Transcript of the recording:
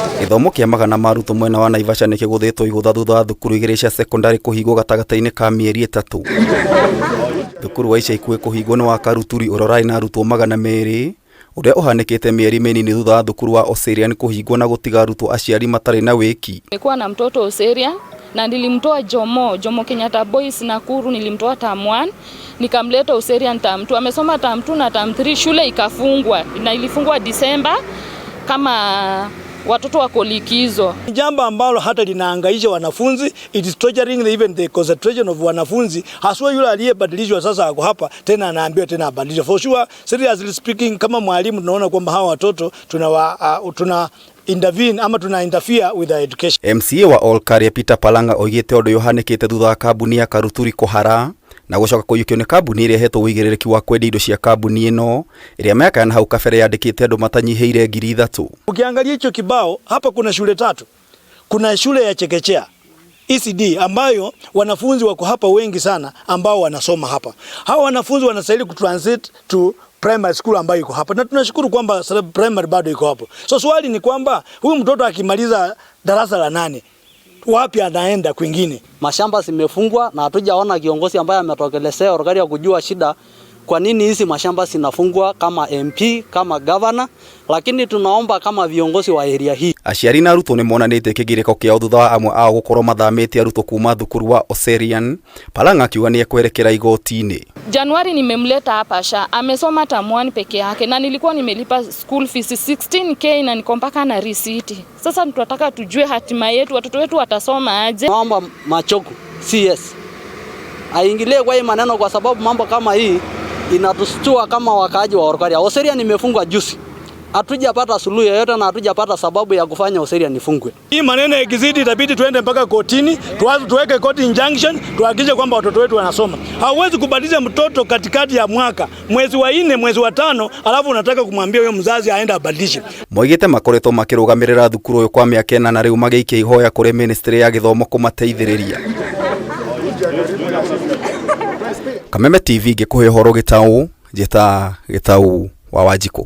Gĩthomo kĩa magana ma arutwo mwena wa Naivasha nĩ kĩgũthĩtwo igũtha thutha wa thukuru igĩrĩ cia sekondarĩ kũhingwo gatagatĩ-inĩ ka mĩeri 3. Thukuru wa ica ikuhĩ kũhingwo nĩ wa Karuturi ũrĩa ũrarĩ na arutwo 200 ũrĩa ũhanĩkĩte mĩeri mĩnini thutha wa thukuru wa Oserian kũhingwo na gũtiga arutwo aciari matarĩ na wĩki. Nilikuwa na mtoto Oserian na nilimtoa Jomo Kenyatta Boys Nakuru, nilimtoa term 1 nikamleta Oserian term 2. Amesoma term 2 na term 3, shule ikafungwa na ilifungwa Disemba kama watoto wako likizo. Jambo ambalo hata linahangaisha wanafunzi, it is torturing even the concentration of wanafunzi, haswa yule aliyebadilishwa sasa ako hapa tena anaambiwa tena abadilishwe. For sure, seriously speaking, kama mwalimu tunaona kwamba hawa watoto tuna intervene ama tuna interfere with their education. MCA wa Olkaria Peter Palanga oigĩte ũndũ ũyũ ũhanĩkĩte thutha wa kambuni ya Karuturi kũhara na gũcoka kũiyũkio nĩ kambuni ĩrĩa ĩhetwo ũigĩrĩrĩki wa kwendia indo cia kambuni ĩno ĩrĩa mĩaka ya nahau kabere yandĩkĩte andũ matanyihĩire 3,000. Ukiangalia hicho kibao hapa kuna shule tatu. Kuna shule ya chekechea ECD ambayo wanafunzi wako hapa wengi sana ambao wanasoma hapa. Hawa wanafunzi wanastahili kutransit to primary school ambayo iko hapa, na tunashukuru kwamba primary bado iko hapo. So swali ni kwamba huyu mtoto akimaliza darasa la 8 wapi anaenda kwingine? Mashamba zimefungwa na hatujaona kiongozi ambaye ametokelezea Olkaria kujua shida kwa nini hizi mashamba zinafungwa kama MP, kama governor, lakini tunaomba kama viongozi wa area hii. Aciari na arutwo nĩ monanĩtie kĩgirĩko kĩao thutha wa amwe ao gũkorwo mathamĩtie arutwo kuma thukuru wa Oserian. Palanga akiuga nĩ ekwerekera igoti-inĩ. Januari nimemleta hapa SHA, amesoma term 1 peke yake na nilikuwa nimelipa school fees 16K na niko mpaka na receipt. Sasa tunataka tujue hatima yetu, watoto wetu watasoma aje? Naomba Machogu CS aingilie kwa hii maneno, kwa sababu mambo kama hii inatustua kama wakaaji wa Olkaria. Oserian imefungwa juzi, hatujapata suluhu yoyote na hatujapata sababu ya kufanya Oserian ifungwe. Hii maneno ikizidi itabidi tuende mpaka kotini, tuweke court injunction, tuhakikishe kwamba watoto wetu wanasoma. Hauwezi kubadilisha mtoto katikati ya mwaka, mwezi wa 4, mwezi wa 5, alafu unataka kumwambia huyo mzazi aende abadilishe. Moigĩte makoretwo makĩrũgamĩrĩra thukuru ũyũ kwa mĩaka 4 na rĩu magĩikia ihoya kũrĩ ministry ya gĩthomo kũmateithĩrĩria. Kameme TV ngĩkũhe ũhoro gĩtaũ, njĩta Gĩtaũ wa Wanjikũ.